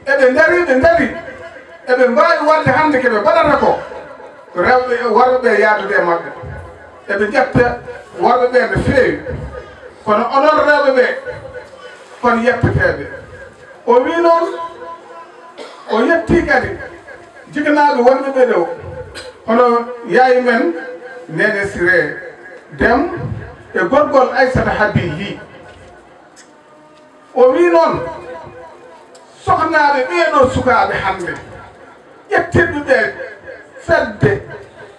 eɓe ndarii, ɓe ndarii, eɓe mbaawi waɗde hannde ko ɓe mbaɗata ko, rewɓe e worɓe ɓe yahdude e maɓɓe. Eɓe njetta worɓe ɓe no feewi, kono onon rewɓe ɓe, kon yetteteeɓe. O wi noon, o yetti kadi jiganaaɓe wonɓe ɓe ɗo, hono yaye men Nene Siré Dem e gorgol Aissata Haby Ly. O wi noon, sohnaaɓe ɓee ɗoo sukaaɓe hannde, ƴettirɓe ɓe fedde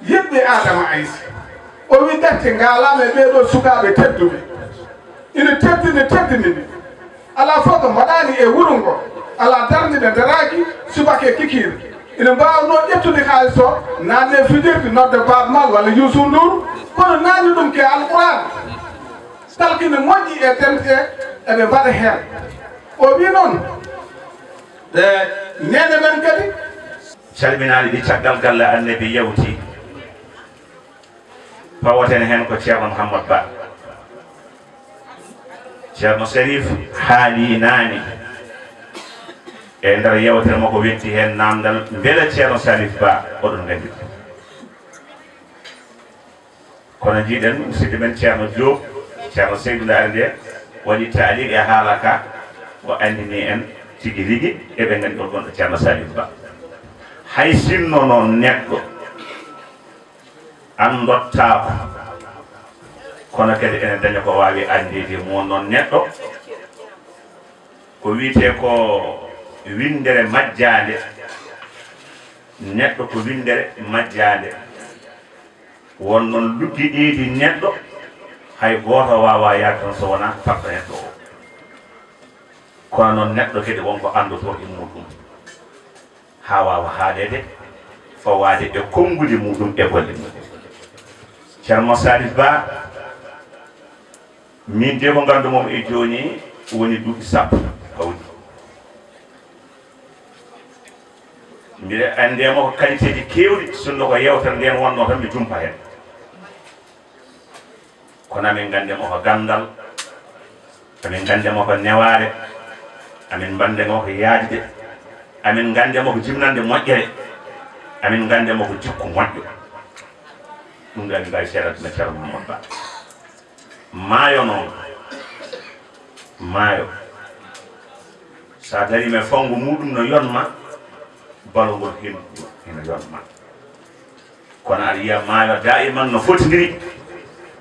yiɗɓe Adama Ayssi. O wi, gacce ngaalaama e ɓee ɗoo sukaaɓe tedduɓe. Ina teddini, teddini ɓe. Alaa fof ko mbaɗaani e wuro ngo. Alaa darnde ɓe ndaraaki, subaka e kikiiɗe. Ina mbaawnoo ƴettude kaalis o, naatne fijirde, nodda Baaba Maal walla Youssou Ndour, kono naatni ɗum ko e Alquraan. Kala ko ina moƴƴi e dental, eɓe mbaɗa heen. O wi noon, e neene men kadi. Calminaali ɗi caggal galle Annabi yawti. Pawaten heen ko Ceerno Mouhammad Ba. Ceerno Sharif haali naane e nder yewtere makko, wetti heen naamndal, mbele Ceerno Sharif Ba, oɗon nganndi ɗum. Kono njiiɗen musidɗo men Ceerno Diop, Ceerno Seydou Ndaari nde waɗi taaliq e haala ka, o anndini en tigi rigi, eɓe nganndi on gonɗo Ceerno Sharif Ba. Hay sinno noon neɗɗo anndottaako, kono kadi ene daña ko waawi anndeede mo noon neɗɗo. Ko wiyetee ko winndere majjaande, neɗɗo ko winndere majjaande. Won noon luggiɗiiɗi neɗɗo, hay gooto waawaa yahde toon so wonaa partenaire o. Kono noon neɗɗo kadi won ko anndotoo e muuɗum, haa waawa haaɗeede, fawaade e konnguɗi muuɗum e golle muuɗum. Ceerno Salif Ba, min de ko nganndu-mi mo e jooni woni duuɓi sappo pawɗi. Mbiɗa anndi e makko qualitéeji keewɗi, sinno ko yeewtere nden wonnoo tan mi jumpa heen. Kono amin nganndi mo ko ganndal, amin nganndi mo ko newaare, Amin mbande mo ko yaajde, amin ngande mo ko jibnande moƴƴere, amin ngande mo ko jikku moƴƴo. Ɗum ɗo amin mbaawi seedat no Ceerno Mamadou Ba. Maayo noon, maayo, so a darii e fanngo muɗum no yonma, balongol hendu ina yonma. Kono aɗa yiya maayo daiman no fotindiri.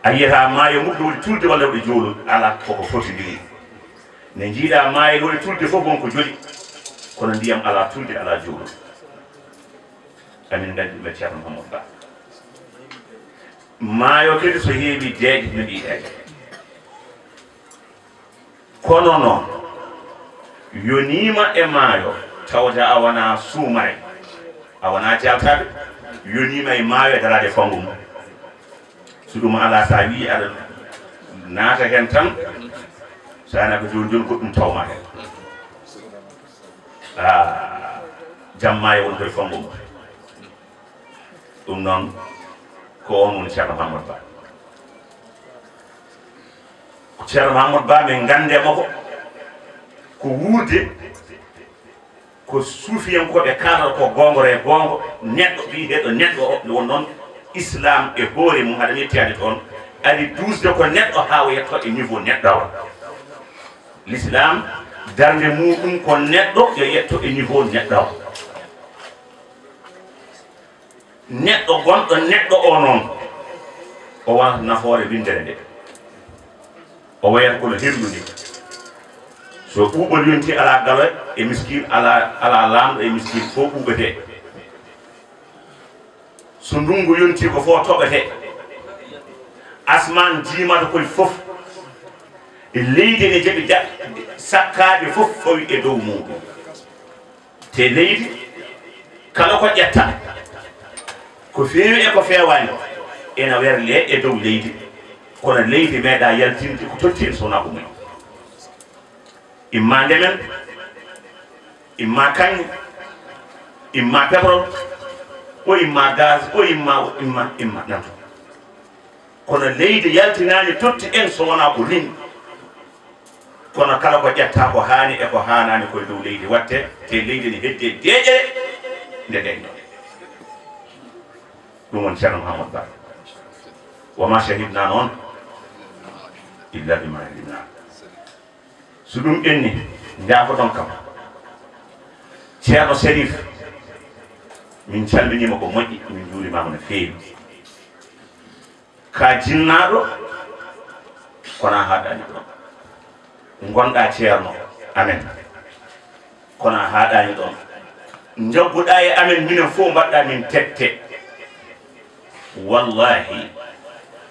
A yiyata maayo muɗɗo waɗi tulde walla waɗi joolol, alaa, koko fotindiri. Ne njiiɗa maayo no waɗi tulde fof wonko joli, kono ndiyam alaa tulde, alaa joolol. Amin nganndi ɗum e Ceerno Mamadou Ba. Maayo kadi so heewi deeƴe no mbiɗa. Kono noon, yoniima e maayo, tawde a wonaa suumare, a wonaa jaltaaɓe, yoniima e maayo e daraade fanngo mum. So ɗum alaa, so a wii aɗa naata heen tan, so a wonaa ko jooni jooni, goɗɗum tawma heen. Ah, jam maayo won koye fanngo mum. Ɗum noon, ko oon woni Ceerno Mamadou Ba. Ko Ceerno Mamadou Ba, min ngannde mo ko, ko wuurde, ko suufiyankooɓe kaalata ko goonga e goonga, neɗɗo biyeteeɗo neɗɗo o, nde won noon Islam e hoore mum, hade mi yettoyaade toon, ari duusde ko neɗɗo haa o yetto e niveau neɗɗawa. L'Islam, darnde muɗum ko neɗɗo yo yetto e niveau neɗɗawa. Neɗɗo gonɗo neɗɗo o noon, o wonata nafoore winndere nde. O wayata kono henndu ndi. So ɓuuɓol yonti, alaa galo e miskin, alaa, alaa laamɗo e miskin, fof ɓuuɓete. So ndunngu yonti, ko fof toɓete. Asmaan jiimata koye fof. E leydi ne jaɓi ja-, sakkaaɓe fof fawi e dow muɗum. Te leydi, kala ko ƴetta, ko feewi e ko feewaani, ena werlee e dow leydi. Kono leydi meeɗa yaltinde ko totti en so wonaa ko muñ. Imma ndemen, imma kaŋŋe, imma pétrole, o imma gaz, o imma, o imma, imma nanto. Kono leydi yaltinaani totti en so wonaa ko liñ. Kono kala ko ƴetta ko haani e ko haanaani koye dow leydi watte, te leydi ne heddi e deeƴere nde deeƴno. Ɗum woni Ceerno Mahamadou Ba. Wa ma shahidna noon illa bima alimna. So ɗum ɓenni, njaafoɗon kam. Ceerno Sherif, min calminiima ko moƴƴi, min njuurimaama no feewi. Ka jinnaaɗo, kono a haaɗaani ɗoon. Ngonɗaa ceerno amen, kono a haaɗaani ɗoon. Njagguɗaa e amen, minen fof mbaɗɗaa min tette. Wallaahi,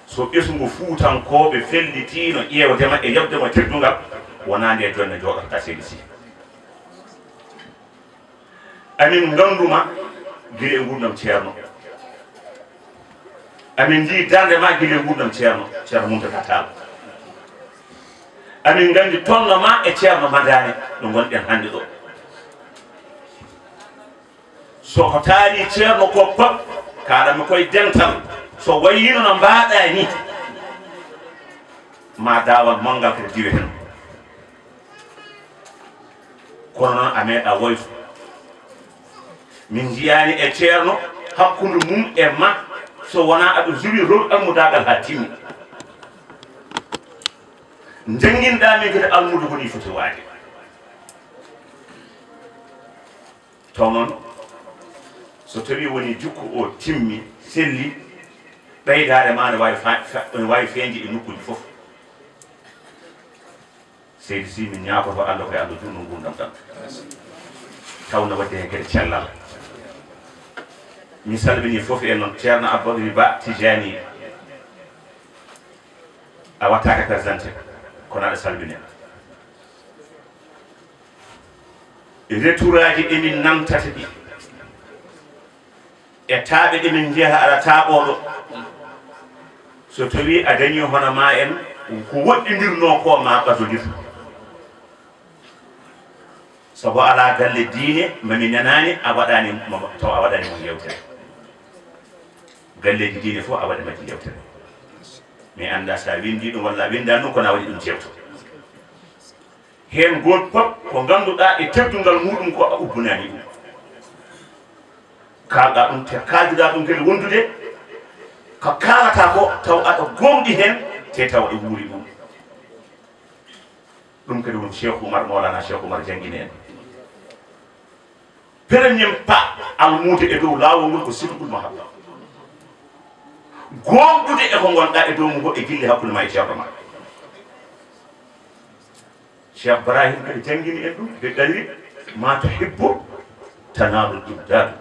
so ɓesngu fuutankooɓe fellitiino ƴeewde ma e yoɓde ma teddungal, wonaa nde jonne jooɗotoɗaa, seydi Sy. Amin ngannduma gila e nguurndam ceerno. Amin njii darnde ma gila e nguurndam ceerno, Ceerno Muntaga Tall. Amin nganndi tolno ma e Ceerno Madani ɗo ngonɗen hannde ɗo. So ko taari ceerno ko pop, kaɗanmi koye dental, so wayiino no mbaɗa ni, ma daawal manngal kadi diwe heen. Kono noon a meeɗa woyto. Min njiyaani e ceerno hakkunde mum e ma, so wonaa aɗa jogi rol almudaagal haa timmi. Njannginɗaa min kadi almuudo ko nii foti waade. Taw noon, so tawii wonii jikku o timmi, selli, ɓeydaare ma ne waawi fa-, fa-, ne waawi feeñde e nokkuuji fof. Seydi Sy, min ñaagoto Allah ko yo Allah juutnu nguurndam ɗam. Taw no waɗde heen kadi cellal. Mi salminii fof e noon Ceerno Aboubacry Ba Tijani. A waɗtaake présenté, kono aɗa salmine. Retouraaji ɗi min nantata ɗi, e taaɓe ɗe min njeya aɗa taaɓooɗo. So tawii a dañii hono ma en, ko woɗɗindirnoo ko ma ɓatondir. Sabu alaa galle diine mo mi nanaani a waɗaani mo, taw a waɗaani mo yewtere. Galleeji diine fof a waɗi majji yewtere. Mi anndaa so a winndii ɗum walla a winndaani ɗum, kono a waɗi ɗum jeewte. Heen gooto fof ko ngannduɗaa e teddungal muuɗum ko a ubbunaani ɗum. Kaalɗaa ɗum te kaaldiɗaa ɗum kadi wondude ko kaalata ko taw aɗa gooŋɗi heen te taw aɗa wuuri ɗum. Ɗum kadi woni Cheikh Oumar, Mawlana Cheikh Oumar janngini en. Premier pas almuude e dow laawol ngol ko sidqul mahabba. Gooŋɗude e ko ngonɗaa e dow mum ko e gilli hakkunde ma e ceerno ma. Cheikh Ibrahim kadi janngini en ɗum ɓe ɗawi ma tuhibbu tanaalul imdaadu.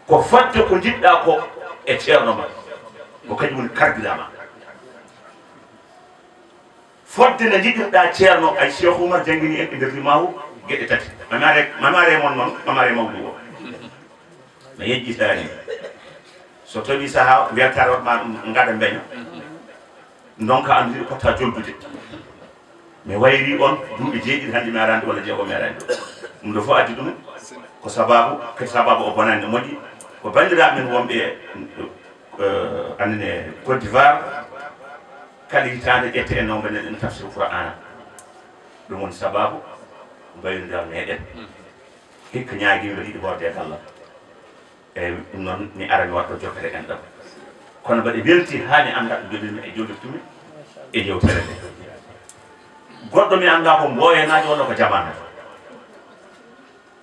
Ko fodde ko njiɗɗaa ko e ceerno ma, ko kañum woni kardiɗaa ma. Fodde no njiɗirɗaa ceerno, ay Cheikh Oumar janngini en e nder rimahu geɗe tati. Mamare, mamare mon noon, mamare mawɗu o. No yejjitaani. So tawi saha weltaare waɗ ma ɗum ngaɗa mbeña. Ndonka anndude potta joldude. Mi wayri on duuɓi jeeɗiɗi hannde mi araani walla jeego mi araani ɗo. Ɗum ɗo fof addi ɗum ko sababu, ko sababu o bonani no moƴƴi. Ko banndiraaɓe men wonɓe, eh, annene Côte d'Ivoire, kala hitaande ƴette en noon mbaɗen tafsir Qur'aana. Ɗum woni sababu mbayrodiral meɗen. Hikka ñaagii mbaɗi ɗi horde e Balla. Eyyi, ɗum noon mi ara mi waɗɗo jokkere enɗam. Kono mbaɗi welti haa mi annda ɗo jooɗirmi e jooɗirtumi e yewtere nde. Goɗɗo mi annda ko mboyenaajo walla ko jamaanajo.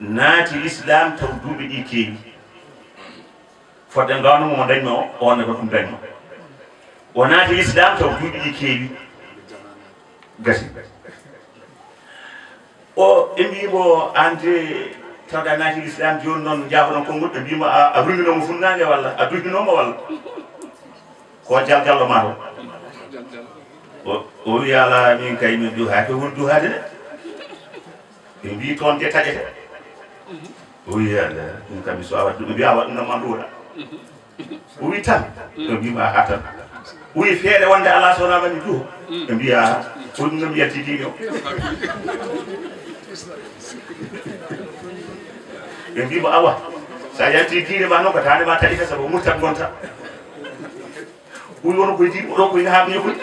Naati l'islam taw duuɓi ɗi keewi. Fodde ngawno mo dañno, on ne ko ɗum dañno. O naati l'islam taw duuɓi ɗi keewi. Gasi. O, ɓe mbii mo, "Aan de, tawde a naati l'islam jooni noon, njaafoɗon konngol?" Ɓe mbii mo, "A, a ruminoo mo funnaange walla? A duhinoo mo walla?" Ko jal jallo maa o. O, o wii, "Alaa, min kay mi duhaaki, woni duhaade de." Ɓe mbii, "Toon de taƴete." O wii, "Alaa, ɗum kam mi suwaa waɗde ɗum." Ɓe mbii, "A waɗ ɗum ma ɗum waɗa." O wi tan, no mbima ha tan. O wi feere wonde ala so wona mami duho. Ɓe mbiya, ko ɗum no mi yalti diine o. Ɓe mbima awa, sa yalti diine ma noon ko daande ma taƴita sabu murtat gonta. O wi wono koye diine oɗo koye nahaɓe ñokkude.